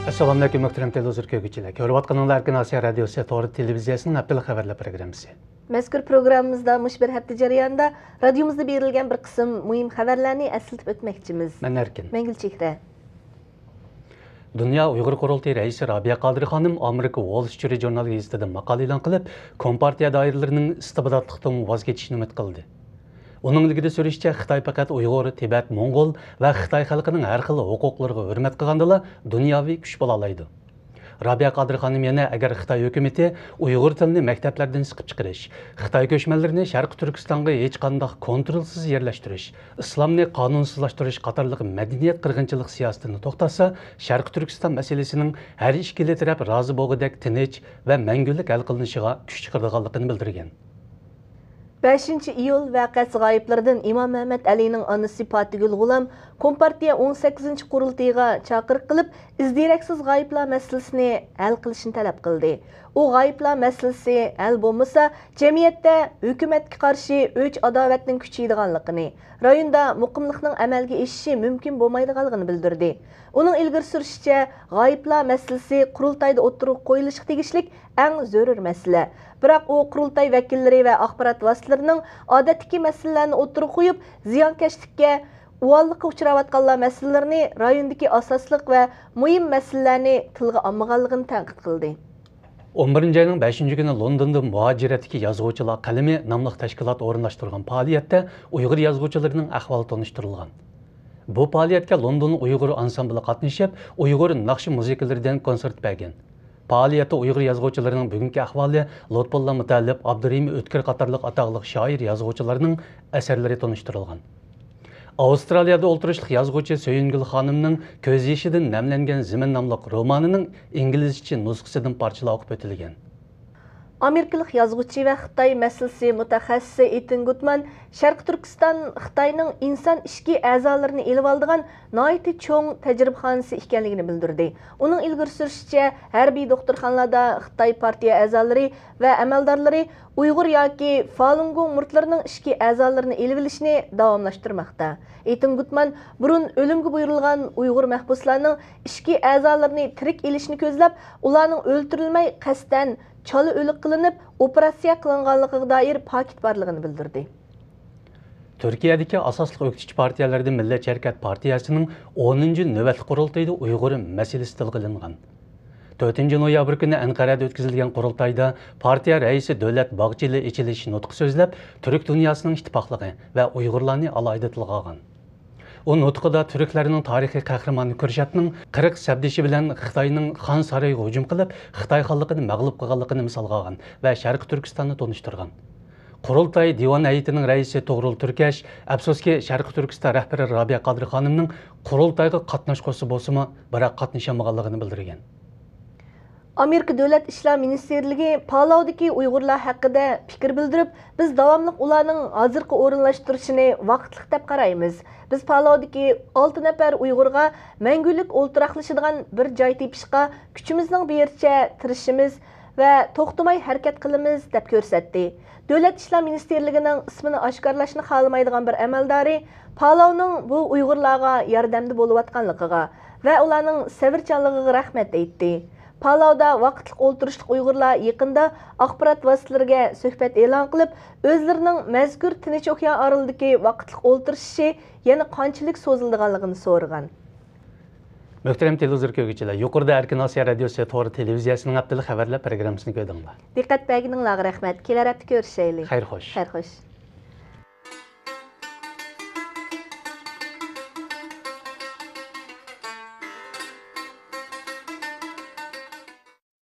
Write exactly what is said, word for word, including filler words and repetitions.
ئەسسالامۇئەلەيكۇم، مۆھتەرەم تېلېۋىزور كۆرگۈچىلەر. كۆرۈۋاتقىنىڭلار ئەركىن ئاسىيا رادىيوسى تور تېلېۋىزىيەسىنىڭ ھەپتىلىك خەۋەرلەر پروگراممىسى. مەزكۇر پروگراممىمىزدا مۇشۇ بىر ھەپتە جەريانىدا رادىيومىزدا بېرىلگەن بىر قىسىم مۇھىم خەۋەرلەرنى ئەسلىتىپ ئۆتمەكچىمىز. مەن ئەركىن. مەن گۈلچېھرە. دۇنيا ئۇيغۇر قۇرۇلتىيى رەئىسى رابىيە قادىر خانىم ئامېرىكا ۋول سترىت ژۇرنالى گېزىتىدە ماقالە ئېلان قىلىپ، كومپارتىيە دائىرىلىرىنىڭ ئىستىبداتلىقتىن ۋاز كېچىشىنى ئۈمىد قىلدى. ئۇنىڭ ئىلگىرى سۈرۈشىچە، خىتاي پەقەت ئۇيغۇر، تىبەت، موڭغۇل ۋە خىتاي خەلقىنىڭ ھەر خىل ھوقۇقلىرىغا ھۆرمەت قىلغاندىلا، دۇنياۋى كۈچ بولالايدۇ. رابىيە قادىر خانىم يەنە، ئەگەر خىتاي ھۆكۈمىتى ئۇيغۇر تىلىنى مەكتەپلەردىن سىقىپ چىقىرىش، خىتاي كۆچمەنلىرىنى شەرقىي تۈركىستانغا ھېچقانداق كونترولسىز يەرلەشتۈرۈش، ئىسلامنى قانۇنسىزلاشتۇرۇش قاتارلىق مەدەنىيەت قىرغىنچىلىق سىياسىتىنى توختاتسا، شەرقىي تۈركىستان مەسىلىسىنىڭ ھەر ئىككىلى تەرەپ رازى بولغۇدەك تىنچ ۋە مەڭگۈلۈك ھەل قىلىنىشىغا كۈچ چىقىرىدىغانلىقىنى بىلدۈرگەن. بەشىنچى ئىيۇل ۋەقەسى غايىبلىرىدىن ئىمام مەمەت ئەلىنىڭ ئانىسى پاتىگۈل غۇلام كومپارتىيە ئون سەككىزىنچى قۇرۇلتىيىغا چاقىرىق قىلىپ، ئىز دېرەكسىز غايىبلار مەسىلىسىنى ھەل قىلىشنى تەلەپ قىلدى. ئۇ غايىبلار مەسىلىسى ھەل بولمىسا، جەمئىيەتتە ھۆكۈمەتكە قارشى ئۆچ-ئاداۋەتنىڭ كۈچىيىدىغانلىقىنى، رايوندا مۇقىملىقنىڭ ئەمەلگە ئېشىشى مۇمكىن بولمايدىغانلىقىنى بىلدۈردى. ئۇنىڭ ئىلگىرى سۈرۈشىچە، غايىبلار مەسىلىسى قۇرۇلتايدا ئوتتۇرىغا قويۇلۇشقا تېگىشلىك ئەڭ زۆرۈر مەسىلە. بىراق ئۇ قۇرۇلتاي ۋەكىللىرى ۋە ئاخبارات ۋاسىتىلىرىنىڭ ئادەتتىكى مەسىلىلەرنى ئوتتۇرىغا قويۇپ، زىيانكەشلىككە، ئۇۋاللىققا ئۇچراۋاتقانلار مەسىلىلىرىنى رايوندىكى ئاساسلىق ۋە مۇھىم مەسىلىلەرنى تىلغا ئالمىغانلىقىنى تەنقىد قىلدى. ئون بىرىنچى ئاينىڭ بەشىنچى كۈنى لوندوندا مۇھاجىرەتتىكى يازغۇچىلار قەلىمى ناملىق تەشكىلات ئورۇنلاشتۇرغان پائالىيەتتە ئۇيغۇر يازغۇچىلىرىنىڭ ئەھۋالى تونۇشتۇرۇلغان. بۇ پائالىيەتكە لوندون ئۇيغۇر ئانسامبلى قاتنىشىپ، ئۇيغۇر ناخشا مۇزىكىلىرىدىن كونسېرت بەرگەن. پائالىيەتتە ئۇيغۇر يازغۇچىلىرىنىڭ بۈگۈنكى ئەھۋالى، لۇتپۇللا مۇتەللىپ، ئابدۇرېھىم ئۆتكۈر قاتارلىق ئاتاقلىق شائىر، يازغۇچىلارنىڭ ئەسەرلىرى تونۇشتۇرۇلغان. ئاۋسترالىيەدە ئولتۇرۇشلۇق يازغۇچى سۆيۈنگۈل خانىمنىڭ كۆز يېشىدىن نەملەنگەن زېمىن ناملىق رومانىنىڭ ئىنگلىزچە نۇسخىسىدىن پارچىلار ئوقۇپ ئۆتۈلگەن. ئامېرىكىلىق يازغۇچى ۋە خىتاي مەسىلىسى مۇتەخەسسىسى ئېتىن گۇتمان شەرقىي تۈركىستان خىتاينىڭ ئىنسان ئىچكى ئەزالىرىنى ئېلىۋالىدىغان ناھايىتى چوڭ تەجرىبىخانىسى ئىكەنلىكىنى بىلدۈردى. ئۇنىڭ ئىلگىرى سۈرۈشىچە، ھەربىي دوختۇرخانىلاردا خىتاي پارتىيە ئەزالىرى ۋە ئەمەلدارلىرى ئۇيغۇر ياكى فالۇنگوڭ مۇرتلىرىنىڭ ئىچكى ئەزالىرىنى ئېلىۋېلىشنى داۋاملاشتۇرماقتا. ئېتىن گۇتمان بۇرۇن ئۆلۈمگە بۇيرۇلغان ئۇيغۇر مەھبۇسلارنىڭ ئىچكى ئەزالىرىنى تىرىك ئېلىشنى كۆزلەپ، ئۇلارنىڭ ئۆلتۈرۈلمەي، قەستەن چالا ئۆلۈك قىلىنىپ، ئوپېراتسىيە قىلىنغانلىقىغا دائىر پاكىت بارلىقىنى بىلدۈردى. تۈركىيەدىكى ئاساسلىق ئۆكتىچى پارتىيەلەردىن مىللەتچى ھەرىكەت پارتىيەسىنىڭ ئونىنچى نۆۋەتلىك قۇرۇلتىيىدا ئۇيغۇر مەسىلىسى تىلغا ئېلىنغان. تۆتىنچى نويابىر كۈنى ئەنقەرەدە ئۆتكۈزۈلگەن قۇرۇلتايدا پارتىيە رەئىسى دۆلەت باغچىلى ئېچىلىش نۇتقى سۆزلەپ، تۈرك دۇنياسىنىڭ ئىتتىپاقلىقى ۋە ئۇيغۇرلارنى ئالاھىدە تىلغا ئالغان. ئۇ نۇتقىدا تۈركلەرنىڭ تارىخىي قەھرىمانى كۈرشاتنىڭ قىرىق سەپدىشى بىلەن خىتاينىڭ خان سارىيىغا ھۇجۇم قىلىپ، خىتاي خانلىقىنى مەغلۇپ قىلغانلىقىنى مىسالغا ئالغان ۋە شەرقىي تۈركىستاننى تونۇشتۇرغان. قۇرۇلتاي دىۋان ھەيئىتىنىڭ رەئىسى توغرۇل تۈركەش، ئەپسۇسكى، شەرقىي تۈركىستان رەھبىرى رابىيە قادىر خانىمنىڭ قۇرۇلتايغا قاتناشقۇسى بولسىمۇ، بىراق قاتنىشالمىغانلىقىنى بىلدۈرگەن. ئامېرىكا دۆلەت ئىشلار مىنىستىرلىكى پالاودىكى ئۇيغۇرلار ھەققىدە پىكىر بىلدۈرۈپ، بىز داۋاملىق ئۇلارنىڭ ھازىرقى ئورۇنلاشتۇرۇشىنى ۋاقىتلىق دەپ قارايمىز. بىز پالاودىكى ئالتە نەپەر ئۇيغۇرغا مەڭگۈلۈك ئولتۇراقلىشىدىغان بىر جاي تېپىشقا كۈچىمىزنىڭ بېرىچە تىرىشىمىز ۋە توختىماي ھەرىكەت قىلىمىز، دەپ كۆرسەتتى. دۆلەت ئىشلار مىنىستىرلىكىنىڭ ئىسمىنى ئاشكارىلاشنى خالىمايدىغان بىر ئەمەلدارى پالاونىڭ بۇ ئۇيغۇرلارغا ياردەمدە بولۇۋاتقانلىقىغا ۋە ئۇلارنىڭ سەۋرچانلىقىغا رەھمەت ئېيتتى. پالاودا ۋاقىتلىق ئولتۇرۇشلۇق ئۇيغۇرلار يېقىندا ئاخبارات ۋاسىتىلىرىگە سۆھبەت ئېلان قىلىپ، ئۆزلىرىنىڭ مەزكۇر تىنچ ئوكيان ئارىلىدىكى ۋاقىتلىق ئولتۇرۇشۇشى يەنە قانچىلىك سوزۇلىدىغانلىقىنى سورىغان. مۆھتەرەم تېلېۋىزور كۆرگۈچىلەر، يۇقىرىدا ئەركىن ئاسىيا رادىيوسى تور تېلېۋىزىيەسىنىڭ ھەپتىلىك خەۋەرلەر پروگراممىسىنى كۆردۈڭلار. دىققەت بەرگىنىڭلارغا رەھمەت. كېلەر ھەپتە كۆرۈشەيلى. خەير خوش. خەير خوش.